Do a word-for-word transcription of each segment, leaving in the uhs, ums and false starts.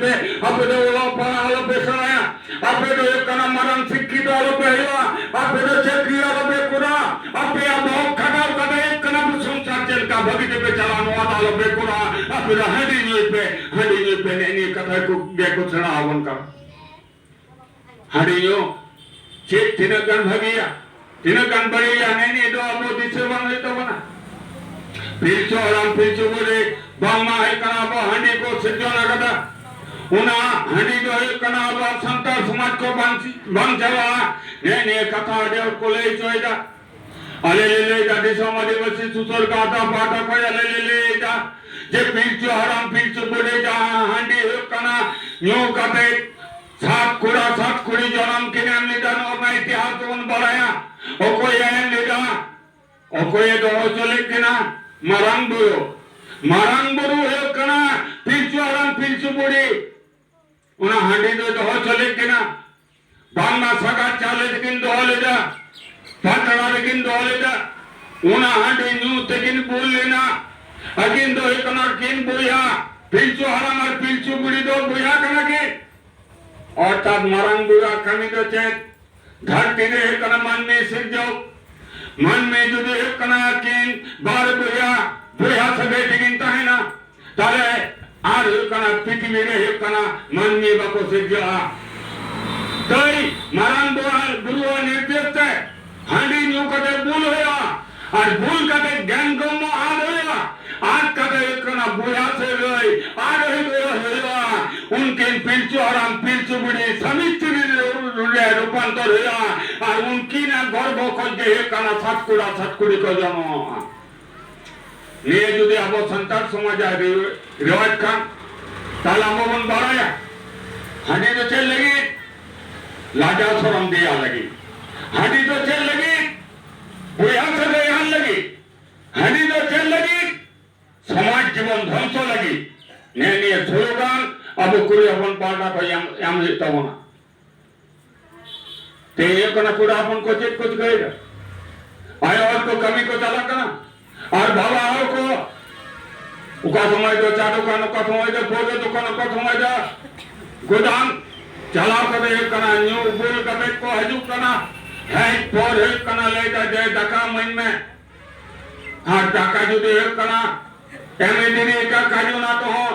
ᱟᱯᱮ ᱫᱚ ᱚᱞᱚᱜ ᱯᱟᱲᱦᱟᱜ ᱟᱞᱚᱯᱮ ᱥᱮᱬᱟᱭᱟ, ᱟᱯᱮ ᱫᱚ ᱦᱩᱭᱩᱜ ᱠᱟᱱᱟ ᱢᱟᱨᱟᱝ ᱥᱤᱠᱠᱷᱤᱛ ᱟᱞᱚᱯᱮ ᱦᱩᱭᱩᱜᱼᱟ, ᱟᱯᱮ ᱫᱚ ᱪᱟᱹᱠᱨᱤ ᱟᱞᱚᱯᱮ ᱠᱚᱨᱟᱣᱟ, ᱟᱯᱮᱭᱟᱜ ᱵᱚᱦᱚᱜ ᱠᱷᱟᱴᱟᱣ ᱠᱟᱛᱮ ᱦᱩᱭᱩᱜ ᱠᱟᱱᱟ ᱯᱮ ᱥᱚᱝᱥᱟᱨ ᱪᱮᱫ ᱞᱮᱠᱟ ᱵᱷᱟᱹᱜᱤ ᱛᱮᱯᱮ ᱪᱟᱞᱟᱣᱟ ᱱᱚᱣᱟ ᱫᱚ ᱟᱞᱚᱯᱮ ᱠᱚᱨᱟᱣᱟ, ᱟᱯᱮ ᱫᱚ ᱦᱟᱺᱰᱤ ᱧᱩᱭ ᱯᱮ, ᱦᱟᱺᱰᱤ ᱧᱩᱭ ᱯᱮ, ᱱᱮᱜᱼᱮ ᱱᱤᱭᱟᱹ ᱠᱟᱛᱷᱟ ᱠᱚ ᱜᱮ ᱠᱚ ᱥᱮᱬᱟ ᱟᱵᱚᱱ ᱠᱟᱱᱟ᱾ ᱦᱟᱺᱰᱤ ᱧᱩ ᱪᱮᱫ ᱛᱤᱱᱟᱹᱜ ᱜᱟᱱ ᱵᱷᱟᱹᱜᱤᱭᱟ, ᱛᱤᱱᱟᱹᱜ ᱜᱟᱱ ᱵᱟᱹᱲᱤᱡᱟ, ᱱᱮᱜᱼᱮ ᱱᱤᱭᱟᱹ ᱫᱚ ᱟᱵᱚ ᱫᱤᱥᱟᱹ ᱵᱟᱝ ᱦᱩᱭᱩᱜ ᱛᱟᱵᱚᱱᱟ᱾ ᱯᱤᱞᱪᱩ ᱦᱟᱲᱟᱢ ᱯᱤᱞᱪᱩ ᱵᱩᱰᱷᱤ ᱵᱟᱝᱢᱟ ᱦᱩᱭᱩᱜ ᱠᱟᱱᱟ ᱟᱵᱚ ᱦᱟᱺᱰᱤ ᱠᱚ ᱥᱤᱨᱡᱚᱱ ᱟᱠᱟᱫᱟ᱾ ᱚᱱᱟ ᱦᱟᱺᱰᱤ ᱫᱚ ᱦᱩᱭᱩᱜ ᱠᱟᱱᱟ ᱟᱵᱚᱣᱟᱜ ᱥᱟᱱᱛᱟᱲ ᱥᱚᱢᱟᱡᱽ ᱠᱚ ᱵᱟᱝ, ᱵᱟᱧᱪᱟᱣᱟ᱾ ᱱᱮᱜᱼᱮ ᱱᱤᱭᱟᱹ ᱠᱟᱛᱷᱟ ᱟᱹᱰᱤ ᱦᱚᱲ ᱠᱚ ᱞᱟᱹᱭ ᱦᱚᱪᱚᱭᱮᱫᱟ᱾ ᱟᱞᱮ ᱞᱮ ᱞᱟᱹᱭᱫᱟ ᱫᱤᱥᱚᱢ ᱟᱹᱫᱤᱵᱟᱹᱥᱤ ᱥᱩᱥᱟᱹᱨ ᱜᱟᱶᱛᱟ ᱯᱟᱦᱴᱟ ᱠᱷᱚᱱ ᱟᱞᱮ ᱞᱮ ᱞᱟᱹᱭᱫᱟ ᱡᱮ ᱯᱤᱞᱪᱩ ᱦᱟᱲᱟᱢ ᱯᱤᱞᱪᱩ ᱵᱩᱰᱷᱤ ᱡᱟᱦᱟᱸ ᱦᱟᱺᱰᱤ ᱦᱩᱭᱩᱜ ᱠᱟᱱᱟ ᱧᱩ ᱠᱟᱛᱮ ᱥᱟᱛ ᱠᱚᱲᱟ ᱥᱟᱛ ᱠᱩᱲᱤ ᱡᱚᱱᱚᱢ ᱠᱤᱱ ᱮᱢ ᱞᱮᱫᱟ, ᱱᱚᱣᱟ ᱢᱟ ᱤᱛᱤᱦᱟᱥ ᱵᱚᱱ ᱵᱟᱲᱟᱭᱟ᱾ ᱚᱠᱚᱭᱮ ᱮᱢ ᱞᱮᱫᱟ? ᱚᱠᱚᱭᱮ ᱫᱚᱦᱚ ᱦᱚᱪᱚ ᱞᱮᱫ ᱠᱤᱱᱟ? ᱢᱟᱨᱟᱝ ᱵᱩᱨᱩ᱾ ᱢᱟᱨᱟᱝ ᱵᱩᱨᱩ ᱦᱩᱭᱩᱜ ᱠᱟᱱᱟ ᱯᱤᱞᱪᱩ ᱦᱟᱲᱟᱢ ᱯᱤᱞᱪᱩ ᱵᱩᱲᱦᱤ᱾ ᱚᱱᱟ ᱦᱟᱺᱰᱤ ᱫᱚᱭ ᱫᱚᱦᱚ ᱦᱚᱪᱚ ᱞᱮᱫ ᱠᱤᱱᱟ᱾ ᱵᱟᱝᱢᱟ ᱥᱟᱜᱟᱫ ᱪᱟᱣᱞᱮ ᱛᱮᱠᱤᱱ ᱫᱚᱦᱚ ᱞᱮᱫᱟ, ᱯᱟᱛᱲᱟ ᱨᱮᱠᱤᱱ ᱫᱚᱦᱚ ᱞᱮᱫᱟ᱾ ᱚᱱᱟ ᱦᱟᱺᱰᱤ ᱧᱩ ᱛᱮᱠᱤᱱ ᱵᱩᱞ ᱞᱮᱱᱟ᱾ ᱟᱹᱠᱤᱱ ᱫᱚ ᱦᱩᱭᱩᱜ ᱠᱟᱱᱟ ᱠᱤᱱ ᱵᱚᱭᱦᱟ᱾ ᱯᱤᱞᱪᱩ ᱦᱟᱲᱟᱢ ᱟᱨ ᱯᱤᱞᱪᱩ ᱵᱩᱲᱦᱤ ᱫᱚ ᱵᱚᱭᱦᱟ ᱠᱟᱱᱟ ᱠᱤᱱ᱾ ᱚᱨᱛᱷᱟᱛ ᱢᱟᱨᱟᱝ ᱵᱩᱨᱩᱣᱟᱜ ᱠᱟᱹᱢᱤ ᱫᱚ ᱪᱮᱫ? ᱫᱷᱟᱹᱨᱛᱤ ᱨᱮ ᱦᱩᱭᱩᱜ ᱠᱟᱱᱟ ᱢᱟᱹᱱᱢᱤ ᱥᱤᱨᱡᱟᱹᱣ᱾ ᱢᱟᱹᱱᱢᱤ ᱡᱩᱫᱤ ᱦᱩᱭᱩᱜ ᱠᱟᱱᱟ ᱠᱤᱱ ᱵᱟᱨ ᱵᱚᱭᱦᱟ, ᱵᱚᱭᱦᱟ ᱥᱟᱹᱜᱟᱹᱭ ᱛᱮᱠᱤᱱ ᱛᱟᱦᱮᱱᱟ, ᱛᱟᱦᱞᱮ ᱟᱨ ᱦᱩᱭᱩᱜ ᱠᱟᱱᱟ ᱯᱨᱤᱛᱷᱤᱵᱤ ᱨᱮ ᱦᱩᱭᱩᱜ ᱠᱟᱱᱟ ᱢᱟᱹᱱᱢᱤ ᱵᱟᱠᱚ ᱥᱤᱨᱡᱟᱹᱜᱼᱟ᱾ ᱛᱟᱹᱭ ᱢᱟᱨᱟᱝ ᱵᱩᱨᱩᱣᱟᱜ ᱱᱤᱨᱫᱮᱥ ᱛᱮ ᱦᱟᱺᱰᱤ ᱧᱩ ᱠᱟᱛᱮ ᱵᱩᱞ ᱦᱩᱭᱩᱜᱼᱟ, ᱟᱨ ᱵᱩᱞ ᱠᱟᱛᱮ ᱜᱮᱝ ᱜᱚᱢᱚ ᱟᱫ ᱦᱩᱭᱩᱜᱼᱟ, ᱟᱫ ᱠᱟᱛᱮ ᱦᱩᱭᱩᱜ ᱠᱟᱱᱟ ᱵᱚᱭᱦᱟ ᱥᱟᱹᱜᱟᱹᱭ ᱟᱨ ᱦᱩᱭᱩᱜ ᱦᱩᱭᱩᱜᱼᱟ᱾ ᱩᱱᱠᱤᱱ ᱯᱤᱞᱪᱩ ᱦᱟᱲᱟᱢ ᱯᱤᱞᱪᱩ ᱵᱩᱲᱦᱤ ᱥᱟᱢᱤ ᱥᱛᱨᱤ ᱨᱮ ᱨᱩᱯᱟᱱᱛᱚᱨ ᱦᱩᱭᱩᱜᱼᱟ, ᱟᱨ ᱩᱱᱠᱤᱱᱟᱜ ᱜᱚᱨᱵᱷᱚ ᱠᱷᱚᱱ ᱜᱮ ᱦᱩᱭᱩᱜ ᱠᱟᱱᱟ ᱥᱟᱛ ᱠᱚᱲᱟ ᱥᱟᱛ ᱠᱩᱲᱤ ᱠᱚ ᱡᱚᱱᱢᱚᱜᱼᱟ᱾ ᱱᱤᱭᱟᱹ ᱡᱩᱫᱤ ᱟᱵᱚ ᱥᱟᱱᱛᱟᱲ ᱥᱚᱢᱟᱡᱽ ᱟᱜ ᱨᱮ-, ᱨᱮᱣᱟᱡᱽ ᱠᱷᱟᱱ, ᱛᱟᱦᱞᱮ ᱟᱵᱚ ᱵᱚᱱ ᱵᱟᱲᱟᱭᱟ, ᱦᱟᱺᱰᱤ ᱫᱚ ᱪᱮᱫ ᱞᱟᱹᱜᱤᱫ? ᱞᱟᱡᱟᱣ ᱥᱚᱨᱚᱢ ᱫᱮᱭᱟ ᱞᱟᱹᱜᱤᱫ᱾ ᱦᱟᱺᱰᱤ ᱫᱚ ᱪᱮᱫ ᱞᱟᱹᱜᱤᱫ? ᱵᱚᱭᱦᱟ ᱥᱟᱹᱜᱟᱹᱭ ᱦᱟᱱ ᱞᱟᱹᱜᱤᱫ᱾ ᱦᱟᱺᱰᱤ ᱫᱚ ᱪᱮᱫ ᱞᱟᱹᱜᱤᱫ? ᱥᱚᱢᱟᱡᱽ ᱡᱤᱵᱚᱱ ᱫᱷᱚᱝᱥᱚ ᱞᱟᱹᱜᱤᱫ᱾ ᱱᱮᱜᱼᱮ ᱱᱤᱭᱟᱹ ᱥᱞᱳᱜᱟᱱ ᱟᱵᱚ ᱠᱩᱲᱤ ᱦᱚᱯᱚᱱ ᱯᱟᱦᱴᱟ ᱠᱷᱚᱱ ᱮᱢ, ᱮᱢ ᱦᱩᱭᱩᱜ ᱛᱟᱵᱚᱱᱟ᱾ ᱛᱮ ᱦᱩᱭᱩᱜ ᱠᱟᱱᱟ ᱠᱚᱲᱟ ᱦᱚᱯᱚᱱ ᱠᱚ ᱪᱮᱫ ᱠᱚ ᱪᱤᱠᱟᱹᱭᱮᱫᱟ? ᱟᱭᱳ ᱦᱚᱲ ᱠᱚ ᱠᱟᱹᱢᱤ ᱠᱚ ᱪᱟᱞᱟᱜ ᱠᱟᱱᱟ, ᱟᱨ ᱵᱟᱵᱟ ᱦᱚᱲ ᱠᱚ ᱚᱠᱟ ᱥᱚᱢᱚᱭ ᱫᱚ ᱪᱟ ᱫᱚᱠᱟᱱ, ᱚᱠᱟ ᱥᱚᱢᱚᱭ ᱫᱚ ᱯᱟᱹᱣᱨᱟᱹ ᱫᱚᱠᱟᱱ, ᱚᱠᱟ ᱥᱚᱢᱚᱭ ᱫᱚ ᱜᱚᱫᱟᱢ᱾ ᱪᱟᱞᱟᱣ ᱠᱟᱛᱮ ᱦᱩᱭᱩᱜ ᱠᱟᱱᱟ ᱧᱩ ᱵᱩᱞ ᱠᱟᱛᱮ ᱠᱚ ᱦᱤᱡᱩᱜ ᱠᱟᱱᱟ᱾ ᱦᱮᱡ ᱯᱚᱨ ᱦᱩᱭᱩᱜ ᱠᱟᱱᱟ ᱞᱟᱹᱭ ᱫᱟ, "ᱫᱮ ᱫᱟᱠᱟ ᱤᱢᱟᱹᱧ ᱢᱮ᱾" ᱟᱨ ᱫᱟᱠᱟ ᱡᱩᱫᱤ ᱦᱩᱭᱩᱜ ᱠᱟᱱᱟ ᱮᱢ ᱤᱫᱤ ᱨᱮ ᱮᱴᱟᱜ ᱠᱟᱡᱩ ᱚᱱᱟ ᱛᱮᱦᱚᱸ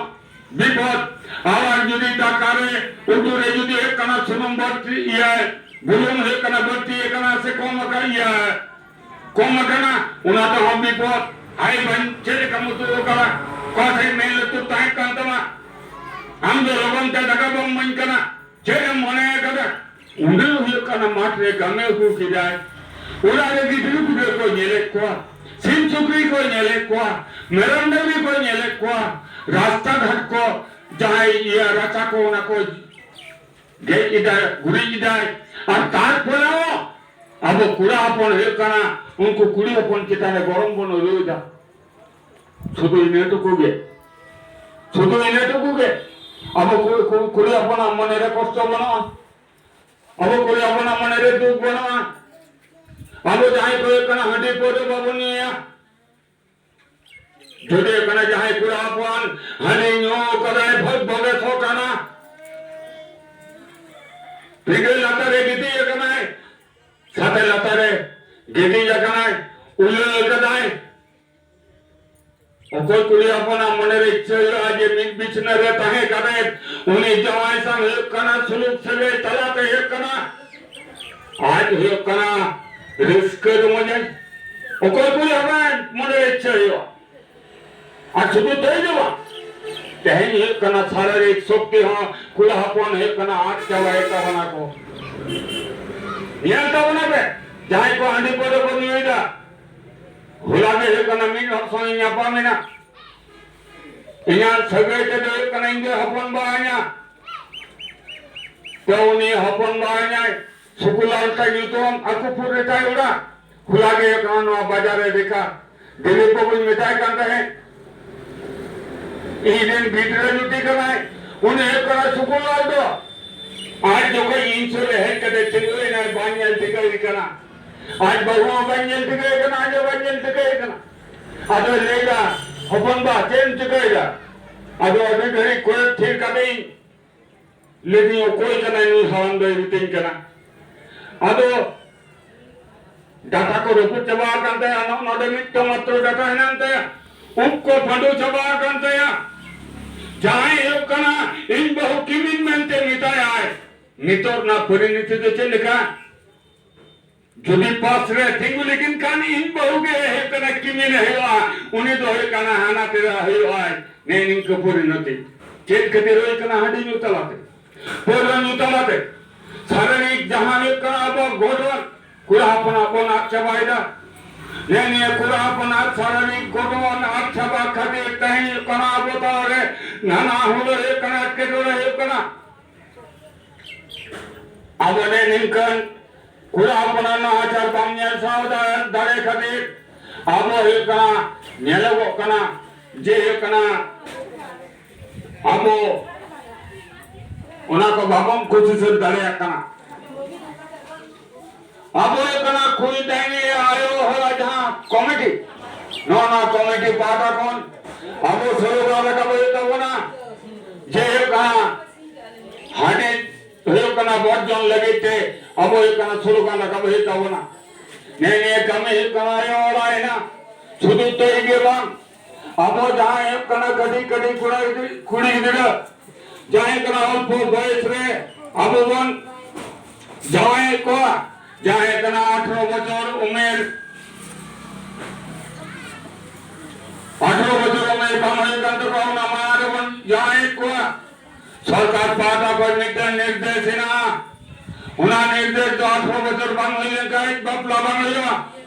ᱵᱤᱯᱚᱫ᱾ ᱟᱵᱟᱨ ᱡᱩᱫᱤ ᱫᱟᱠᱟ ᱨᱮ, ᱩᱛᱩ ᱨᱮ ᱡᱩᱫᱤ ᱦᱩᱭᱩᱜ ᱠᱟᱱᱟ ᱥᱩᱱᱩᱢ ᱵᱟᱹᱲᱛᱤ, ᱤᱭᱟᱹ, ᱵᱩᱞᱩᱝ ᱦᱩᱭᱩᱜ ᱠᱟᱱᱟ ᱵᱟᱹᱲᱛᱤ ᱟᱠᱟᱱᱟ ᱥᱮ ᱠᱚᱢ ᱟᱠᱟᱱ, ᱤᱭᱟᱹ, ᱠᱚᱢ ᱟᱠᱟᱱᱟ, ᱚᱱᱟ ᱛᱮᱦᱚᱸ ᱵᱤᱯᱚᱫ᱾ ᱟᱭ ᱵᱟᱹᱧ ᱪᱮᱫ ᱞᱮᱠᱟᱢ ᱩᱛᱩ ᱟᱠᱟᱫᱟ, ᱚᱠᱟ ᱥᱮᱫ ᱢᱮᱫ ᱞᱩᱛᱩᱨ ᱛᱟᱦᱮᱸ ᱠᱟᱱ ᱛᱟᱢᱟ, ᱟᱢ ᱫᱚ ᱞᱚᱜᱚᱱ ᱛᱮ ᱫᱟᱠᱟ ᱵᱟᱢ ᱤᱢᱟᱹᱧ ᱠᱟᱱᱟ, ᱪᱮᱫ ᱮᱢ ᱢᱚᱱᱮ ᱟᱠᱟᱫᱟ? ᱩᱱᱤ ᱦᱩᱭᱩᱜ ᱠᱟᱱᱟ ᱢᱟᱴᱷ ᱨᱮ ᱠᱟᱹᱢᱤ ᱟᱹᱜᱩ ᱠᱮᱫᱟᱭ, ᱚᱲᱟᱜ ᱨᱮ ᱜᱤᱫᱽᱨᱟᱹ ᱯᱤᱫᱽᱨᱟᱹ ᱠᱚ ᱧᱮᱞᱮᱫ ᱠᱚᱣᱟ, ᱥᱤᱢ ᱥᱩᱠᱨᱤ ᱠᱚ ᱧᱮᱞᱮᱫ ᱠᱚᱣᱟ, ᱢᱮᱨᱚᱢ ᱰᱟᱹᱝᱨᱤ ᱠᱚ ᱧᱮᱞᱮᱫ ᱠᱚᱣᱟ, ᱨᱟᱥᱛᱟ ᱜᱷᱟᱴ ᱠᱚ ᱡᱟᱦᱟᱸᱭ ᱤᱭᱟᱹ ᱨᱟᱪᱟ ᱠᱚ ᱚᱱᱟ ᱠᱚ ᱜᱮᱡ ᱮᱫᱟᱭ, ᱜᱩᱨᱤᱡ ᱮᱫᱟᱭ, ᱟᱨ ᱛᱟᱨᱯᱚᱨᱮ ᱦᱚᱸ ᱟᱵᱚ ᱠᱚᱲᱟ ᱦᱚᱯᱚᱱ ᱦᱩᱭᱩᱜ ᱠᱟᱱᱟ, ᱩᱱᱠᱩ ᱠᱩᱲᱤ ᱦᱚᱯᱚᱱ ᱪᱮᱛᱟᱱ ᱨᱮ ᱜᱚᱨᱚᱢ ᱵᱚᱱ ᱟᱹᱭᱠᱟᱹᱣ ᱮᱫᱟ᱾ ᱥᱩᱫᱷᱩ ᱤᱱᱟᱹ ᱴᱩᱠᱩ ᱜᱮ, ᱥᱩᱫᱷᱩ ᱤᱱᱟᱹ ᱴᱩᱠᱩ ᱜᱮ᱾ ᱟᱵᱚ ᱠᱩ-, ᱠᱩ-, ᱠᱩᱲᱤ ᱦᱚᱯᱚᱱᱟᱜ ᱢᱚᱱᱮ ᱨᱮ ᱠᱚᱥᱴᱚ ᱵᱟᱹᱱᱩᱜᱼᱟ, ᱟᱵᱚ ᱠᱩᱲᱤ ᱦᱚᱯᱚᱱᱟᱜ ᱢᱚᱱᱮ ᱨᱮ ᱫᱩᱠ ᱵᱟᱹᱱᱩᱜᱼᱟ᱾ ᱟᱵᱚ ᱡᱟᱦᱟᱸᱭ ᱠᱚ ᱦᱩᱭᱩᱜ ᱠᱟᱱᱟ ᱦᱟᱺᱰᱤ ᱯᱟᱹᱣᱨᱟᱹ ᱵᱟᱵᱚᱱ ᱧᱩᱭᱟ, ᱡᱩᱫᱤ ᱦᱩᱭᱩᱜ ᱠᱟᱱᱟ ᱡᱟᱦᱟᱸᱭ ᱠᱚᱲᱟ ᱦᱚᱯᱚᱱ ᱦᱟᱺᱰᱤ ᱧᱩ ᱠᱟᱫᱟᱭ, ᱵᱷᱚᱜᱽ ᱵᱷᱚᱜᱮ ᱥᱚ ᱠᱟᱱᱟ, ᱯᱤᱸᱰᱟᱹ ᱞᱟᱛᱟᱨ ᱨᱮ ᱜᱤᱛᱤᱡ ᱟᱠᱟᱱᱟᱭ, ᱥᱟᱛᱮ ᱞᱟᱛᱟᱨ ᱨᱮ ᱜᱤᱛᱤᱡ ᱟᱠᱟᱱᱟᱭ, ᱩᱞᱟᱹ ᱟᱠᱟᱫᱟᱭ, ᱚᱠᱚᱭ ᱠᱩᱲᱤ ᱦᱚᱯᱚᱱᱟᱜ ᱢᱚᱱᱮ ᱨᱮ ᱤᱪᱪᱷᱟᱹ ᱦᱩᱭᱩᱜᱼᱟ ᱡᱮ ᱢᱤᱫ ᱵᱤᱪᱷᱱᱟᱹ ᱨᱮ ᱛᱟᱦᱮᱸ ᱠᱟᱛᱮ ᱩᱱᱤ ᱡᱟᱶᱟᱭ ᱥᱟᱶ ᱦᱩᱭᱩᱜ ᱠᱟᱱᱟ ᱥᱩᱞᱩᱠ ᱥᱟᱹᱜᱟᱹᱭ ᱛᱟᱞᱟᱛᱮ ᱦᱩᱭᱩᱜ ᱠᱟᱱᱟ ᱟᱡ ᱦᱩᱭᱩᱜ ᱠᱟᱱᱟ ᱨᱟᱹᱥᱠᱟᱹ ᱨᱚᱢᱚᱡᱟᱭ? ᱚᱠᱚᱭ ᱠᱩᱲᱤ ᱦᱚᱯᱚᱱᱟᱜ ᱢᱚᱱᱮ ᱨᱮ ᱤᱪᱪᱷᱟᱹ ᱦᱩᱭᱩᱜᱼᱟ? ᱟᱨ ᱥᱩᱫᱷᱩ ᱛᱮᱦᱮᱧ ᱫᱚ ᱵᱟᱝ, ᱛᱮᱦᱮᱧ ᱦᱩᱭᱩᱜ ᱠᱟᱱᱟ ᱥᱟᱨᱤᱨᱤᱠ ᱥᱚᱠᱛᱤ ᱦᱚᱸ ᱠᱩᱲᱤ ᱦᱚᱯᱚᱱ ᱦᱩᱭᱩᱜ ᱠᱟᱱᱟ ᱟᱫ ᱪᱟᱵᱟᱭᱮᱫ ᱛᱟᱵᱚᱱᱟ ᱠᱚ᱾ ᱧᱮᱞ ᱛᱟᱵᱚᱱᱟ ᱯᱮ, ᱡᱟᱦᱟᱸᱭ ᱠᱚ ᱦᱟᱺᱰᱤ ᱯᱟᱹᱣᱨᱟᱹ ᱠᱚ ᱧᱩᱭᱮᱫᱟ, ᱦᱚᱞᱟ ᱜᱮ ᱦᱩᱭᱩᱜ ᱠᱟᱱᱟ ᱢᱤᱫ ᱦᱚᱲ ᱥᱚᱸᱜᱮ ᱧᱟᱯᱟᱢ ᱮᱱᱟ᱾ ᱤᱧᱟᱹᱜ ᱥᱟᱹᱜᱟᱹᱭ ᱛᱮᱫᱚ ᱦᱩᱭᱩᱜ ᱠᱟᱱᱟ ᱤᱧ ᱜᱮ ᱦᱚᱯᱚᱱ ᱵᱟ ᱤᱧᱟ᱾ ᱛᱚ ᱩᱱᱤ ᱦᱚᱯᱚᱱ ᱵᱟ ᱤᱧᱟᱭ ᱥᱩᱠᱩᱞᱟᱞ ᱛᱟᱭ ᱧᱩᱛᱩᱢ, ᱟᱠᱚ ᱯᱩᱨ ᱨᱮ ᱛᱟᱭ ᱚᱲᱟᱜ᱾ ᱦᱚᱞᱟ ᱜᱮ ᱦᱩᱭᱩᱜ ᱠᱟᱱᱟ ᱱᱚᱣᱟ ᱵᱟᱡᱟᱨ ᱨᱮ ᱫᱮᱠᱷᱟ᱾ ᱫᱤᱞᱤᱯ ᱵᱟᱹᱵᱩᱧ ᱢᱮᱛᱟᱭ ᱠᱟᱱ ᱛᱟᱦᱮᱸᱫ, ᱤᱧ ᱨᱮᱱ ᱵᱤᱴᱨᱟᱹ ᱡᱩᱴᱤ ᱠᱟᱱᱟᱭ, ᱩᱱᱤ ᱦᱩᱭᱩᱜ ᱠᱟᱱᱟ ᱥᱩᱠᱩᱞᱟᱞ ᱫᱚ᱾ ᱟᱡ ᱡᱚᱠᱷᱚᱡ ᱤᱧ ᱥᱩᱨ ᱨᱮ ᱦᱮᱡ ᱠᱟᱛᱮ ᱛᱤᱸᱜᱩᱭᱮᱱᱟᱭ, ᱵᱟᱹᱧ ᱧᱮᱞ ᱴᱷᱤᱠᱟᱹᱭᱮ ᱠᱟᱱᱟ᱾ ᱟᱡ ᱵᱟᱹᱦᱩ ᱦᱚᱸ ᱵᱟᱹᱧ ᱧᱮᱞ ᱴᱷᱤᱠᱟᱹᱭᱮ ᱠᱟᱱᱟ, ᱟᱡ ᱦᱚᱸ ᱵᱟᱹᱧ ᱧᱮᱞ ᱴᱷᱤᱠᱟᱹᱭᱮ ᱠᱟᱱᱟ᱾ ᱟᱫᱚᱭ ᱞᱟᱹᱭᱫᱟ, ᱦᱚᱯᱚᱱ ᱵᱟ, ᱪᱮᱫ ᱮᱢ ᱪᱤᱠᱟᱹᱭᱮᱫᱟ? ᱟᱫᱚ ᱟᱹᱰᱤ ᱜᱷᱟᱹᱲᱤᱡ ᱠᱚᱭᱚᱜ ᱛᱷᱤᱨ ᱠᱟᱛᱮᱧ ᱞᱟᱹᱭᱫᱟᱹᱧ, ᱚᱠᱚᱭ ᱠᱟᱱᱟᱭ ᱱᱩᱭ ᱦᱟᱲᱟᱢ ᱫᱚᱭ ᱢᱤᱛᱟᱹᱧ ᱠᱟᱱᱟ? ᱟᱫᱚ ᱰᱟᱴᱟ ᱠᱚ ᱨᱟᱹᱯᱩᱫ ᱪᱟᱵᱟ ᱟᱠᱟᱱ ᱛᱟᱭᱟ, ᱱᱚᱜᱼᱚ ᱱᱚᱰᱮ ᱢᱤᱫᱴᱟᱝ ᱢᱟᱛᱨᱚ ᱰᱟᱴᱟ ᱦᱮᱱᱟᱜ ᱛᱟᱭᱟ, ᱩᱵ ᱠᱚ ᱯᱟᱹᱰᱩ ᱪᱟᱵᱟ ᱟᱠᱟᱱ ᱛᱟᱭᱟ᱾ ᱡᱟᱦᱟᱸᱭ ᱦᱩᱭᱩᱜ ᱠᱟᱱᱟ ᱤᱧ ᱵᱟᱹᱦᱩ ᱠᱤᱢᱤᱱ ᱢᱮᱱᱛᱮ ᱢᱮᱛᱟᱭᱟᱭ, ᱱᱤᱛᱚᱜ ᱨᱮᱱᱟᱜ ᱯᱚᱨᱤᱱᱚᱛᱤ ᱫᱚ ᱪᱮᱫ ᱞᱮᱠᱟ? ᱡᱩᱫᱤ ᱯᱟᱥ ᱨᱮ ᱛᱤᱸᱜᱩ ᱞᱮᱠᱤᱱ ᱠᱷᱟᱱ ᱤᱧ ᱵᱟᱹᱦᱩ ᱜᱮ ᱦᱩᱭᱩᱜ ᱠᱟᱱᱟ ᱠᱤᱢᱤᱱ ᱦᱩᱭᱩᱜᱼᱟ, ᱩᱱᱤ ᱫᱚ ᱦᱩᱭᱩᱜ ᱠᱟᱱᱟ ᱦᱟᱱᱟ ᱛᱮᱨᱟ ᱦᱩᱭᱩᱜᱼᱟᱭ᱾ ᱱᱮ ᱱᱤᱝᱠᱟᱹ ᱯᱚᱨᱤᱱᱚᱛᱤ ᱪᱮᱫ ᱠᱷᱟᱹᱛᱤᱨ ᱦᱩᱭᱩᱜ ᱠᱟᱱᱟ? ᱦᱟᱺᱰᱤ ᱧᱩ ᱛᱟᱞᱟᱛᱮ, ᱯᱟᱹᱣᱨᱟᱹ ᱧᱩ ᱛᱟᱞᱟᱛᱮ, ᱥᱟᱨᱤᱨᱤᱠ ᱡᱟᱦᱟᱸ ᱦᱩᱭᱩᱜ ᱠᱟᱱᱟ ᱟᱵᱚ ᱜᱚᱴᱷᱚᱱ, ᱠᱚᱲᱟ ᱦᱚᱯᱚᱱᱟᱜ ᱵᱚᱱ ᱟᱫ ᱪᱟᱵᱟᱭᱮᱫᱟ᱾ ᱱᱮ ᱱᱤᱭᱟᱹ ᱠᱚᱲᱟ ᱦᱚᱯᱚᱱᱟᱜ ᱥᱟᱨᱤᱨᱤᱠ ᱜᱚᱴᱷᱚᱱ ᱟᱫ ᱪᱟᱵᱟ ᱠᱷᱟᱹᱛᱤᱨ ᱛᱮᱦᱮᱧ ᱦᱩᱭᱩᱜ ᱠᱟᱱᱟ ᱟᱵᱚ ᱛᱟᱞᱟᱨᱮ ᱱᱟᱱᱟ ᱦᱩᱱᱟᱹᱨ ᱦᱩᱭᱩᱜ ᱠᱟᱱᱟ, ᱮᱴᱠᱮᱴᱚᱬᱮ ᱦᱩᱭᱩᱜ ᱠᱟᱱᱟ᱾ ᱟᱫᱚ ᱱᱮ ᱱᱤᱝᱠᱟᱹᱱ ᱠᱚᱲᱟ ᱦᱚᱯᱚᱱᱟᱜ ᱱᱟᱦᱟᱪᱟᱨ ᱵᱟᱝ ᱧᱮᱞ ᱥᱟᱦᱟᱣ ᱫᱟ-, ᱫᱟᱲᱮ ᱠᱷᱟᱹᱛᱤᱨ ᱟᱵᱚ ᱦᱩᱭᱩᱜ ᱠᱟᱱᱟ, ᱧᱮᱞᱚᱜᱚᱜ ᱠᱟᱱᱟ ᱡᱮ ᱦᱩᱭᱩᱜ ᱠᱟᱱᱟ ᱟᱵᱚ ᱚᱱᱟ ᱠᱚ ᱵᱟᱵᱚᱱ ᱠᱩᱥᱤ ᱥᱟᱹᱛ ᱫᱟᱲᱮᱭᱟᱜ ᱠᱟᱱᱟ᱾ ᱟᱵᱚ ᱦᱩᱭᱩᱜ ᱠᱟᱱᱟ ᱠᱩᱲᱤ ᱰᱟᱺᱜᱤ ᱟᱭᱳ ᱦᱚᱲᱟᱜ ᱡᱟᱦᱟᱸ ᱠᱚᱢᱤᱴᱤ, ᱱᱚᱣᱟ ᱱᱚᱣᱟ ᱠᱚᱢᱤᱴᱤ ᱯᱟᱦᱴᱟ ᱠᱷᱚᱱ ᱟᱵᱚ ᱥᱚᱨᱠᱟᱨ ᱨᱟᱠᱟᱵ ᱦᱩᱭᱩᱜ ᱛᱟᱵᱚᱱᱟ᱾ ᱡᱮ ᱦᱩᱭᱩᱜ ᱠᱟᱱᱟ ᱦᱟᱺᱰᱤ ᱦᱩᱭᱩᱜ ᱠᱟᱱᱟ ᱵᱚᱨᱡᱚᱱ ᱞᱟᱹᱜᱤᱫ ᱛᱮ ᱟᱵᱚ ᱦᱩᱭᱩᱜ ᱠᱟᱱᱟ ᱥᱞᱳᱜᱟᱱ ᱨᱟᱠᱟᱵ ᱦᱩᱭᱩᱜ ᱛᱟᱵᱚᱱᱟ᱾ ᱱᱮ ᱱᱤᱭᱟᱹ ᱠᱟᱹᱢᱤ ᱦᱩᱭᱩᱜ ᱠᱟᱱᱟ ᱟᱭᱳ ᱦᱚᱲᱟᱜ ᱦᱮᱱᱟᱜ ᱥᱩᱫᱷᱩ ᱛᱚ ᱤᱭᱟᱹ ᱜᱮ ᱵᱟᱝ, ᱟᱵᱚ ᱡᱟᱦᱟᱸᱭ ᱦᱩᱭᱩᱜ ᱠᱟᱱᱟ ᱠᱟᱹᱴᱤᱡ ᱠᱟᱹᱴᱤᱡ ᱠᱚᱲᱟ ᱜᱤᱫᱽᱨᱟᱹ, ᱠᱩᱲᱤ ᱜᱤᱫᱽᱨᱟᱹ ᱡᱟᱦᱟᱸᱭ ᱠᱟᱱᱟ ᱚᱞᱯᱚ ᱵᱚᱭᱮᱥ ᱨᱮ ᱟᱵᱚ ᱵᱚᱱ ᱡᱟᱶᱟᱭᱮᱫ ᱠᱚᱣᱟ, ᱡᱟᱦᱟᱸᱭ ᱠᱟᱱᱟ ᱟᱴᱷᱨᱚ ᱵᱚᱪᱷᱚᱨ ᱩᱢᱮᱨ, ᱟᱴᱷᱨᱚ ᱵᱚᱪᱷᱚᱨ ᱩᱢᱮᱨ ᱵᱟᱝ ᱦᱩᱭ ᱠᱟᱱ ᱛᱟᱠᱚᱣᱟ, ᱚᱱᱟ ᱢᱟᱭᱟ ᱨᱮᱵᱚᱱ ᱡᱟᱶᱟᱭᱮᱫ ᱠᱚᱣᱟ᱾ ᱥᱚᱨᱠᱟᱨ ᱯᱟᱦᱴᱟ ᱠᱷᱚᱱ ᱢᱤᱫᱴᱟᱝ ᱱᱤᱨᱫᱮᱥ ᱦᱮᱱᱟᱜᱼᱟ, ᱚᱱᱟ ᱱᱤᱨᱫᱮᱥ ᱫᱚ ᱟᱴᱷᱨᱚ ᱵᱚᱪᱷᱚᱨ ᱵᱟᱝ ᱦᱩᱭ ᱞᱮᱱᱠᱷᱟᱱ ᱵᱟᱯᱞᱟ ᱵᱟᱝ ᱦᱩᱭᱩᱜᱼᱟ᱾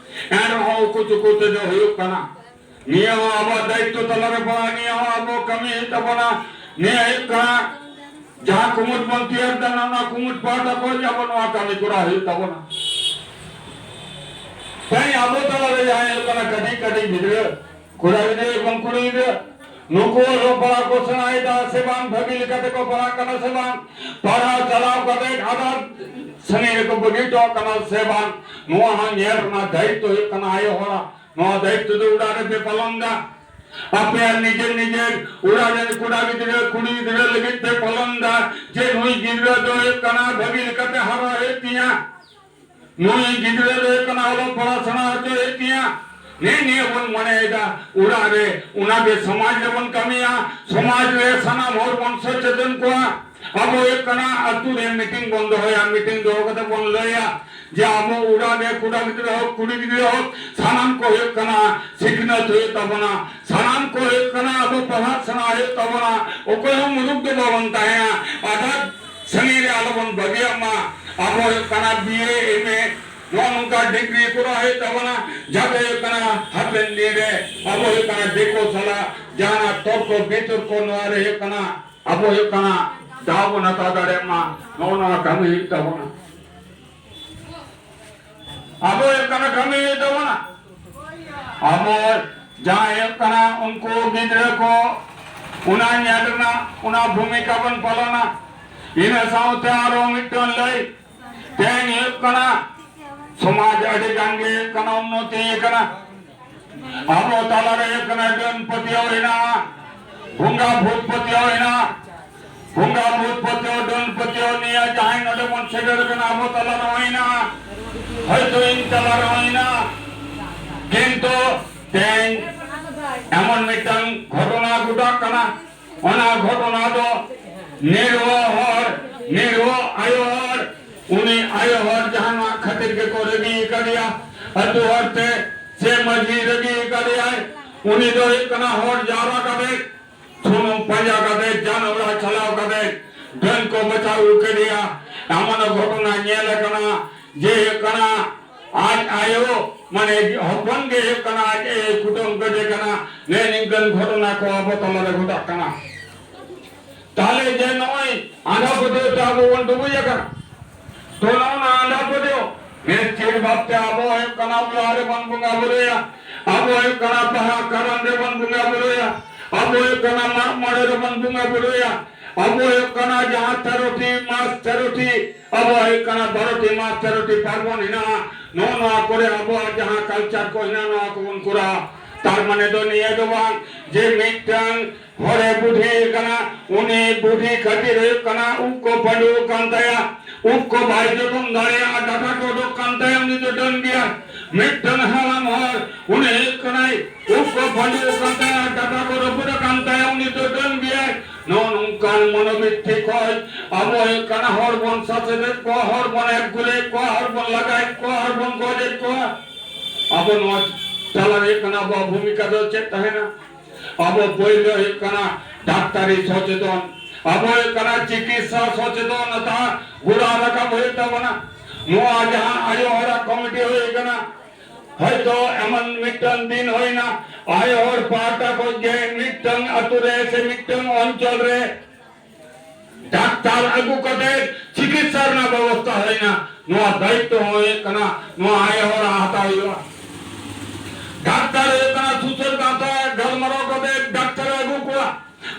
ᱮᱱᱨᱮᱦᱚᱸ ᱩᱠᱩ ᱪᱩᱠᱩ ᱛᱮᱫᱚ ᱦᱩᱭᱩᱜ ᱠᱟᱱᱟ᱾ ᱱᱤᱭᱟᱹ ᱦᱚᱸ ᱟᱵᱚᱣᱟᱜ ᱫᱟᱭᱤᱛᱛᱚ ᱛᱟᱞᱟᱨᱮ ᱯᱟᱲᱟᱜᱼᱟ, ᱱᱤᱭᱟᱹ ᱦᱚᱸ ᱟᱵᱚ ᱠᱟᱹᱢᱤ ᱦᱩᱭᱩᱜ ᱛᱟᱵᱚᱱᱟ᱾ ᱱᱤᱭᱟᱹ ᱦᱩᱭᱩᱜ ᱠᱟᱱᱟ ᱡᱟᱦᱟᱸ ᱠᱩᱢᱩᱴ ᱵᱚᱱ ᱛᱮᱭᱟᱨ ᱫᱟ, ᱚᱱᱟ ᱠᱩᱢᱩᱴ ᱯᱟᱦᱴᱟ ᱠᱷᱚᱱ ᱟᱵᱚ ᱱᱚᱣᱟ ᱠᱟᱹᱢᱤ ᱠᱚᱨᱟᱣ ᱦᱩᱭᱩᱜ ᱛᱟᱵᱚᱱᱟ᱾ ᱛᱮᱦᱮᱧ ᱟᱵᱚ ᱛᱟᱞᱟᱨᱮ ᱡᱟᱦᱟᱸᱭ ᱦᱩᱭᱩᱜ ᱠᱟᱱᱟ ᱠᱟᱹᱴᱤᱡ ᱠᱟᱹᱴᱤᱡ ᱜᱤᱫᱽᱨᱟᱹ, ᱠᱚᱲᱟ ᱜᱤᱫᱽᱨᱟᱹ ᱮᱵᱚᱝ ᱠᱩᱲᱤ ᱜᱤᱫᱽᱨᱟᱹ, ᱱᱩᱠᱩ ᱚᱞᱚᱜ ᱯᱟᱲᱦᱟᱜ ᱠᱚ ᱥᱮᱬᱟᱭᱮᱫᱟ ᱥᱮ ᱵᱟᱝ, ᱵᱷᱟᱹᱜᱤ ᱞᱮᱠᱟ ᱛᱮᱠᱚ ᱯᱟᱲᱦᱟᱜ ᱠᱟᱱᱟ ᱥᱮ ᱵᱟᱝ, ᱯᱟᱲᱦᱟᱣ ᱪᱟᱞᱟᱣ ᱠᱟᱛᱮ ᱟᱫᱟᱨ ᱥᱟᱺᱜᱤᱧ ᱨᱮᱠᱚ ᱵᱟᱹᱜᱤ ᱦᱚᱴᱚ ᱠᱟᱱᱟ ᱥᱮ ᱵᱟᱝ, ᱱᱚᱣᱟ ᱦᱚᱸ ᱧᱮᱞ ᱨᱮᱱᱟᱜ ᱫᱟᱭᱤᱛᱛᱚ ᱦᱩᱭᱩᱜ ᱠᱟᱱᱟ ᱟᱭᱳ ᱦᱚᱲᱟᱜ᱾ ᱱᱚᱣᱟ ᱫᱟᱭᱤᱛᱛᱚ ᱫᱚ ᱚᱲᱟᱜ ᱨᱮᱯᱮ ᱯᱟᱞᱚᱱ ᱫᱟ᱾ ᱟᱯᱮᱭᱟᱜ ᱱᱤᱡᱮᱨ ᱱᱤᱡᱮᱨ ᱚᱲᱟᱜ ᱨᱮᱱ ᱠᱚᱲᱟ ᱜᱤᱫᱽᱨᱟᱹ ᱠᱩᱲᱤ ᱜᱤᱫᱽᱨᱟᱹ ᱞᱟᱹᱜᱤᱫ ᱯᱮ ᱯᱟᱞᱚᱱ ᱫᱟ, ᱡᱮ ᱱᱩᱭ ᱜᱤᱫᱽᱨᱟᱹ ᱫᱚ ᱦᱩᱭᱩᱜ ᱠᱟᱱᱟ ᱵᱷᱟᱹᱜᱤ ᱞᱮᱠᱟᱛᱮ ᱦᱟᱨᱟ ᱦᱩᱭᱩᱜ ᱛᱤᱧᱟ, ᱱᱩᱭ ᱜᱤᱫᱽᱨᱟᱹ ᱫᱚ ᱦᱩᱭᱩᱜ ᱠᱟᱱᱟ ᱚᱞᱚᱜ ᱯᱟᱲᱦᱟᱜ ᱥᱮᱬᱟ ᱦᱚᱪᱚ ᱦᱩᱭᱩᱜ ᱛᱤᱧᱟ, ᱱᱤᱭᱟᱹ ᱱᱤᱭᱟᱹ ᱵᱚᱱ ᱢᱚᱱᱮᱭᱮᱫᱟ ᱚᱲᱟᱜ ᱨᱮ᱾ ᱚᱱᱟᱜᱮ ᱥᱚᱢᱟᱡᱽ ᱨᱮᱵᱚᱱ ᱠᱟᱹᱢᱤᱭᱟ, ᱥᱚᱢᱟᱡᱽ ᱨᱮ ᱥᱟᱱᱟᱢ ᱦᱚᱲ ᱵᱚᱱ ᱥᱚᱪᱮᱛᱚᱱ ᱠᱚᱣᱟ᱾ ᱟᱵᱚ ᱦᱩᱭᱩᱜ ᱠᱟᱱᱟ ᱟᱹᱛᱩ ᱨᱮ ᱢᱤᱴᱤᱝ ᱵᱚᱱ ᱫᱚᱦᱚᱭᱟ, ᱢᱤᱴᱤᱝ ᱫᱚᱦᱚ ᱠᱟᱛᱮ ᱵᱚᱱ ᱞᱟᱹᱭᱟ ᱡᱮ ᱟᱵᱚ ᱚᱲᱟᱜ ᱨᱮ ᱠᱚᱲᱟ ᱜᱤᱫᱽᱨᱟᱹ ᱦᱳᱠ, ᱠᱩᱲᱤ ᱜᱤᱫᱽᱨᱟᱹ ᱦᱳᱠ, ᱥᱟᱱᱟᱢ ᱠᱚ ᱦᱩᱭᱩᱜ ᱠᱟᱱᱟ ᱥᱤᱠᱷᱱᱟᱹᱛ ᱦᱩᱭᱩᱜ ᱛᱟᱵᱚᱱᱟ, ᱥᱟᱱᱟᱢ ᱠᱚ ᱦᱩᱭᱩᱜ ᱠᱟᱱᱟ ᱟᱵᱚ ᱯᱟᱲᱦᱟᱜ ᱥᱮᱬᱟ ᱦᱩᱭᱩᱜ ᱛᱟᱵᱚᱱᱟ, ᱚᱠᱚᱭ ᱦᱚᱸ ᱢᱩᱨᱩᱠ ᱫᱚ ᱵᱟᱵᱚᱱ ᱛᱟᱦᱮᱸᱱᱟ, ᱟᱫᱷᱟ ᱥᱟᱺᱜᱤᱧ ᱨᱮ ᱟᱞᱚ ᱵᱚᱱ ᱵᱟᱹᱜᱤᱭᱟᱜ ᱢᱟ᱾ ᱟᱵᱚ ᱦᱩᱭᱩᱜ ᱠᱟᱱᱟ ᱵᱤ ᱮ, ᱮᱢ ᱮ, ᱱᱚᱜᱼᱚ ᱱᱚᱝᱠᱟ ᱰᱤᱜᱽᱨᱤ ᱠᱚᱨᱟᱣ ᱦᱩᱭᱩᱜ ᱛᱟᱵᱚᱱᱟ, ᱡᱟᱛᱮ ᱦᱩᱭᱩᱜ ᱠᱟᱱᱟ ᱦᱟᱯᱮᱱ ᱫᱤᱱ ᱨᱮ ᱟᱵᱚ ᱦᱩᱭᱩᱜ ᱠᱟᱱᱟ ᱫᱤᱠᱩ ᱥᱟᱞᱟᱜ ᱡᱟᱦᱟᱱᱟᱜ ᱛᱚᱨᱠᱚ ᱵᱤᱛᱚᱨᱠᱚ ᱱᱚᱣᱟ ᱨᱮ ᱦᱩᱭᱩᱜ ᱠᱟᱱᱟ ᱟᱵᱚ ᱦᱩᱭᱩᱜ ᱠᱟᱱᱟ ᱫᱟᱣ ᱵᱚᱱ ᱦᱟᱛᱟᱣ ᱫᱟᱲᱮᱭᱟᱜ ᱢᱟ, ᱱᱚᱜᱼᱚ ᱱᱚᱣᱟ ᱠᱟᱹᱢᱤ ᱦᱩᱭᱩᱜ ᱛᱟᱵᱚᱱᱟ᱾ ᱟᱵᱚ ᱦᱩᱭᱩᱜ ᱠᱟᱱᱟ ᱠᱟᱹᱢᱤ ᱦᱩᱭᱩᱜ ᱛᱟᱵᱚᱱᱟ᱾ ᱟᱵᱚ ᱡᱟᱦᱟᱸ ᱦᱩᱭᱩᱜ ᱠᱟᱱᱟ ᱩᱱᱠᱩ ᱜᱤᱫᱽᱨᱟᱹ ᱠᱚ ᱚᱱᱟ ᱧᱮᱞ ᱨᱮᱱᱟᱜ ᱚᱱᱟ ᱵᱷᱩᱢᱤᱠᱟ ᱵᱚᱱ ᱯᱟᱞᱚᱱᱟ᱾ ᱤᱱᱟᱹ ᱥᱟᱶᱛᱮ ᱟᱨᱚ ᱢᱤᱫᱴᱟᱝ ᱞᱟᱹᱭ, ᱛᱮᱦᱮᱧ ᱦᱩᱭᱩᱜ ᱠᱟᱱᱟ ᱥᱚᱢᱟᱡᱽ ᱟᱹᱰᱤ ᱜᱟᱱ ᱜᱮ ᱦᱩᱭᱩᱜ ᱠᱟᱱᱟ ᱩᱱᱱᱚᱛᱤ ᱟᱠᱟᱱᱟ᱾ ᱟᱵᱚ ᱛᱟᱞᱟᱨᱮ ᱦᱩᱭᱩᱜ ᱠᱟᱱᱟ ᱰᱟᱹᱱ ᱯᱟᱹᱛᱭᱟᱹᱣ ᱦᱮᱱᱟᱜᱼᱟ, ᱵᱚᱸᱜᱟ ᱵᱷᱩᱛ ᱯᱟᱹᱛᱭᱟᱹᱣ ᱦᱮᱱᱟᱜᱼᱟ᱾ ᱵᱚᱸᱜᱟ ᱵᱷᱩᱛ ᱯᱟᱹᱛᱭᱟᱹᱣ, ᱰᱟᱹᱱ ᱯᱟᱹᱛᱭᱟᱹᱣ ᱱᱤᱭᱟᱹ ᱡᱟᱦᱟᱸᱭ ᱱᱚᱰᱮ ᱵᱚᱱ ᱥᱮᱴᱮᱨ ᱟᱠᱟᱱᱟ, ᱟᱵᱚ ᱛᱟᱞᱟ ᱨᱮᱦᱚᱸ ᱦᱮᱱᱟᱜᱼᱟ, ᱦᱚᱭᱛᱳ ᱤᱧ ᱛᱟᱞᱟ ᱨᱮᱦᱚᱸ ᱦᱮᱱᱟᱜᱼᱟ᱾ ᱠᱤᱱᱛᱩ ᱛᱮᱦᱮᱧ ᱮᱢᱚᱱ ᱢᱤᱫᱴᱟᱝ ᱜᱷᱚᱴᱚᱱᱟ ᱜᱷᱚᱴᱟᱜ ᱠᱟᱱᱟ, ᱚᱱᱟ ᱜᱷᱚᱴᱚᱱᱟ ᱫᱚ ᱱᱤᱨᱣᱟ ᱦᱚᱲ, ᱱᱤᱨᱣᱟ ᱟᱭᱳ ᱦᱚᱲ, ᱩᱱᱤ ᱟᱭᱳ ᱦᱚᱲ ᱡᱟᱦᱟᱱᱟᱜ ᱠᱷᱟᱹᱛᱤᱨ ᱜᱮᱠᱚ ᱨᱟᱹᱜᱤ ᱟᱠᱟᱫᱮᱭᱟ, ᱟᱹᱛᱩ ᱦᱚᱲ ᱛᱮ ᱥᱮ ᱢᱟᱹᱡᱷᱤ ᱨᱟᱹᱜᱤ ᱟᱠᱟᱫᱮᱭᱟᱭ, ᱩᱱᱤ ᱫᱚ ᱦᱩᱭᱩᱜ ᱠᱟᱱᱟ ᱦᱚᱲ ᱡᱟᱣᱨᱟ ᱠᱟᱛᱮ ᱥᱩᱱᱩᱢ ᱯᱟᱸᱡᱟ ᱠᱟᱛᱮ, ᱡᱟᱱ ᱚᱲᱟᱜ ᱪᱟᱞᱟᱣ ᱠᱟᱛᱮ, ᱰᱟᱹᱱ ᱠᱚ ᱵᱟᱪᱷᱟᱣ ᱟᱹᱜᱩ ᱠᱮᱫᱮᱭᱟ᱾ ᱮᱢᱚᱱ ᱜᱷᱚᱴᱚᱱᱟ ᱧᱮᱞ ᱟᱠᱟᱱᱟ ᱡᱮ ᱦᱩᱭᱩᱜ ᱠᱟᱱᱟ, ᱟᱡ ᱟᱭᱳ, ᱢᱟᱱᱮ ᱦᱚᱯᱚᱱ ᱜᱮ ᱦᱩᱭᱩᱜ ᱠᱟᱱᱟ, ᱟᱡ ᱟᱭᱳ ᱠᱩᱴᱟᱹᱢ ᱠᱮᱫᱮ ᱠᱟᱱᱟ᱾ ᱱᱮ ᱱᱤᱝᱠᱟᱹᱱ ᱜᱷᱚᱴᱚᱱᱟ ᱠᱚ ᱟᱵᱚ ᱛᱟᱞᱟᱨᱮ ᱜᱷᱚᱴᱟᱜ ᱠᱟᱱᱟ᱾ ᱛᱟᱦᱞᱮ ᱡᱮ ᱱᱚᱜᱼᱚᱭ ᱟᱸᱫᱷᱟ ᱯᱟᱹᱛᱭᱟᱹᱣ ᱛᱮ ᱟᱵᱚ ᱵᱚᱱ ᱰᱩᱵᱩᱡ ᱟᱠᱟᱱᱟ, ᱛᱚ ᱱᱚᱜᱼᱚ ᱱᱚᱣᱟ ᱟᱸᱫᱷᱟ ᱯᱟᱹᱛᱭᱟᱹᱣ ᱱᱤᱥᱪᱤᱛ ᱵᱷᱟᱵᱛᱮ ᱟᱵᱚ ᱦᱩᱭᱩᱜ ᱠᱟᱱᱟ ᱵᱟᱦᱟ ᱨᱮᱵᱚᱱ ᱵᱚᱸᱜᱟ ᱵᱩᱨᱩᱭᱟ, ᱟᱵᱚ ᱦᱩᱭᱩᱜ ᱠᱟᱱᱟ ᱵᱟᱦᱟ ᱠᱟᱨᱟᱢ ᱨᱮᱵᱚᱱ ᱵᱚᱸᱜᱟ ᱵᱩᱨᱩᱭᱟ, ᱟᱵᱚ ᱦᱩᱭᱩᱜ ᱠᱟᱱᱟ ᱢᱟᱜ ᱢᱚᱬᱮ ᱨᱮᱵᱚᱱ ᱵᱚᱸᱜᱟ ᱵᱩᱨᱩᱭᱟ, ᱟᱵᱚ ᱦᱩᱭᱩᱜ ᱠᱟᱱᱟ ᱡᱟᱦᱟᱸ ᱛᱮᱨᱚ ᱴᱤ ᱢᱟᱥ ᱛᱮᱨᱚ ᱴᱤ, ᱟᱵᱚ ᱦᱩᱭᱩᱜ ᱠᱟᱱᱟ ᱵᱟᱨᱚ ᱴᱤ ᱢᱟᱥ ᱛᱮᱨᱚ ᱴᱤ ᱯᱟᱨᱵᱚᱱ ᱦᱮᱱᱟᱜᱼᱟ, ᱱᱚᱜᱼᱚ ᱱᱚᱣᱟ ᱠᱚᱨᱮ ᱟᱵᱚᱣᱟᱜ ᱡᱟᱦᱟᱸ ᱠᱟᱞᱪᱟᱨ ᱠᱚ ᱦᱮᱱᱟᱜᱼᱟ, ᱱᱚᱣᱟ ᱠᱚᱵᱚᱱ ᱠᱚᱨᱟᱣᱟ᱾ ᱛᱟᱨ ᱢᱟᱱᱮ ᱫᱚ ᱱᱤᱭᱟᱹ ᱫᱚ ᱵᱟᱝ ᱡᱮ ᱢᱤᱫᱴᱟᱝ ᱦᱚᱲᱮ ᱵᱩᱰᱷᱤ ᱠᱟᱱᱟ, ᱩᱱᱤ ᱵᱩᱰᱷᱤ ᱠᱷᱟᱹᱛᱤᱨ ᱦᱩᱭᱩᱜ ᱠᱟᱱᱟ ᱩᱵ ᱠᱚ ᱯᱟᱹᱰᱩ ᱟᱠᱟᱱ ᱛᱟᱭᱟ, ᱩᱵ ᱠᱚ ᱵᱟᱭ ᱡᱚᱛᱚᱱ ᱫᱟᱲᱮᱭᱟᱜᱼᱟ, ᱰᱟᱴᱟ ᱠᱚ ᱩᱰᱩᱠ ᱠᱟᱱ ᱛᱟᱭᱟ, ᱩᱱᱤ ᱫᱚ ᱰᱟᱹᱱ ᱜᱮᱭᱟ᱾ ᱢᱤᱫᱴᱟᱝ ᱦᱟᱲᱟᱢ ᱦᱚᱲ, ᱩᱱᱤ ᱦᱩᱭᱩᱜ ᱠᱟᱱᱟᱭ ᱩᱵ ᱠᱚ ᱯᱟᱹᱰᱩ ᱟᱠᱟᱱ ᱛᱟᱭᱟ, ᱰᱟᱴᱟ ᱠᱚ ᱨᱟᱹᱯᱩᱫ ᱟᱠᱟᱱ ᱛᱟᱭᱟ, ᱩᱱᱤ ᱫᱚ ᱰᱟᱹᱱ ᱜᱮᱭᱟᱭ᱾ ᱱᱚᱜᱼᱚ ᱱᱚᱝᱠᱟᱱ ᱢᱚᱱᱳᱵᱤᱛᱛᱤ ᱠᱷᱚᱡ ᱟᱵᱚ ᱦᱩᱭᱩᱜ ᱠᱟᱱᱟ ᱦᱚᱲ ᱵᱚᱱ ᱥᱟᱥᱮᱛᱮᱫ ᱠᱚᱣᱟ, ᱦᱚᱲ ᱵᱚᱱ ᱮᱠᱜᱩᱞᱮᱫ ᱠᱚᱣᱟ, ᱦᱚᱲ ᱵᱚᱱ ᱞᱟᱜᱟᱭᱮᱫ ᱠᱚᱣᱟ, ᱦᱚᱲ ᱵᱚᱱ ᱜᱚᱡᱮᱫ ᱠᱚᱣᱟ᱾ ᱟᱵᱚ ᱱᱚᱣᱟ ᱛᱟᱞᱟ ᱨᱮ ᱦᱩᱭᱩᱜ ᱠᱟᱱᱟ ᱟᱵᱚᱣᱟᱜ ᱵᱷᱩᱢᱤᱠᱟ ᱫᱚ ᱪᱮᱫ ᱛᱟᱦᱮᱱᱟ? ᱟᱵᱚ ᱯᱳᱭᱞᱳ ᱦᱩᱭᱩᱜ ᱠᱟᱱᱟ ᱰᱟᱠᱛᱟᱨᱤ ᱥᱚᱪᱮᱛᱚᱱ, ᱟᱵᱚ ᱦᱩᱭᱩᱜ ᱠᱟᱱᱟ ᱪᱤᱠᱤᱛᱥᱟ ᱥᱚᱪᱮᱛᱚᱱᱚᱛᱟ ᱜᱚᱲᱟ ᱨᱟᱠᱟᱵ ᱦᱩᱭᱩᱜ ᱛᱟᱵᱚᱱᱟ᱾ ᱱᱚᱣᱟ ᱡᱟᱦᱟᱸ ᱟᱭᱳ ᱦᱚᱲᱟᱜ ᱠᱚᱢᱤᱴᱤ ᱦᱩᱭ ᱠᱟᱱᱟ, ᱦᱚᱭᱛᱚ ᱮᱢᱚᱱ ᱢᱤᱫᱴᱟᱝ ᱫᱤᱱ ᱦᱩᱭᱱᱟ, ᱟᱭᱳ ᱦᱚᱲ ᱯᱟᱦᱴᱟ ᱠᱷᱚᱱ ᱜᱮ ᱢᱤᱫᱴᱟᱝ ᱟᱛᱳ ᱨᱮ ᱥᱮ ᱢᱤᱫᱴᱟᱝ ᱚᱧᱪᱚᱞ ᱨᱮ ᱰᱟᱠᱛᱟᱨ ᱟᱹᱜᱩ ᱠᱟᱛᱮ ᱪᱤᱠᱤᱛᱥᱟ ᱨᱮᱱᱟᱜ ᱵᱮᱵᱚᱥᱛᱷᱟ ᱦᱩᱭᱱᱟ᱾ ᱱᱚᱣᱟ ᱫᱟᱭᱤᱛᱛᱚ ᱦᱚᱸ ᱦᱩᱭᱩᱜ ᱠᱟᱱᱟ ᱱᱚᱣᱟ ᱟᱭᱳ ᱦᱚᱲᱟᱜ ᱦᱟᱛᱟᱣ ᱦᱩᱭᱩᱜᱼᱟ᱾ ᱰᱟᱠᱛᱟᱨ ᱦᱩᱭᱩᱜ ᱠᱟᱱᱟ ᱥᱩᱥᱟᱹᱨ ᱜᱟᱶᱛᱟ ᱜᱟᱞᱢᱟᱨᱟᱣ ᱠᱟᱛᱮ ᱰᱟᱠᱛᱟᱨ ᱟᱹᱜᱩ ᱠᱚᱣᱟ᱾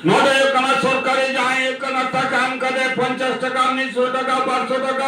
ᱱᱚᱰᱮ ᱦᱩᱭᱩᱜ ᱠᱟᱱᱟ ᱥᱚᱨᱠᱟᱨᱤ ᱡᱟᱦᱟᱸᱭ ᱦᱩᱭᱩᱜ ᱠᱟᱱᱟ ᱴᱟᱠᱟ ᱮᱢ ᱠᱟᱛᱮ ᱯᱚᱧᱪᱟᱥ ᱴᱟᱠᱟ, ᱢᱤᱫᱥᱚ ᱴᱟᱠᱟ, ᱵᱟᱨᱥᱚ ᱴᱟᱠᱟ